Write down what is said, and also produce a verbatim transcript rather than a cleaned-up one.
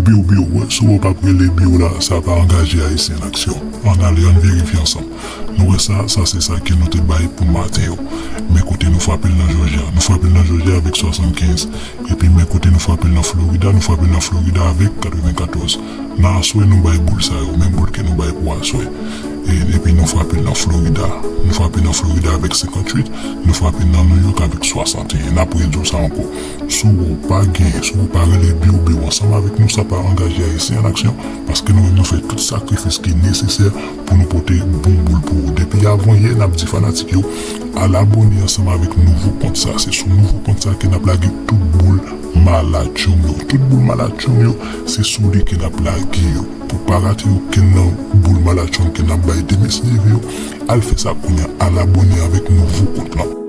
Biw, biw, wè, si w pa rele biw la, sa pa angaje Ayisyen an aksyon. Ann ale, ann verifye ansanm. Nou wè sa, sa se sa ke nou te bay pou maten yo. Men kote nou frape l nan Jòji a, nou frape l nan Jòji a avèk swasannkenz. Epi men kote nou frape l nan Florida, nou frape l nan Florida avèk katrevenkatòz. Nan aswè nou bay boul sa yo, menm boul ke nou bay pou aswè. E, epi nou frape l nan Florida. Nou frape nan Florida avèk senkantuit, nou frape nan New York avèk swasanteyen. N ap redi w sa ankò. Si w pa gen, si w pa rele biw biw ansanm avèk nou, sa pa angaje Ayisyen an aksyon, paske nou menm nou fè tout sakrifis ki nesesè pou nou pote bon boul pou ou. Depi avan yè, n ap di fanatik yo, al abòne ansanm avèk nouvo kont sa. Se sou nouvo kont sa ke n ap lage tout boul malatchong yo. Tout boul malatchong yo, se sou li ke n ap lage yo. Pou pa rate okenn nan boul malatchong ke n ap bay demen si Dye vle yo, al fè sa kounye a, al abòne avèk nouvo kont lan.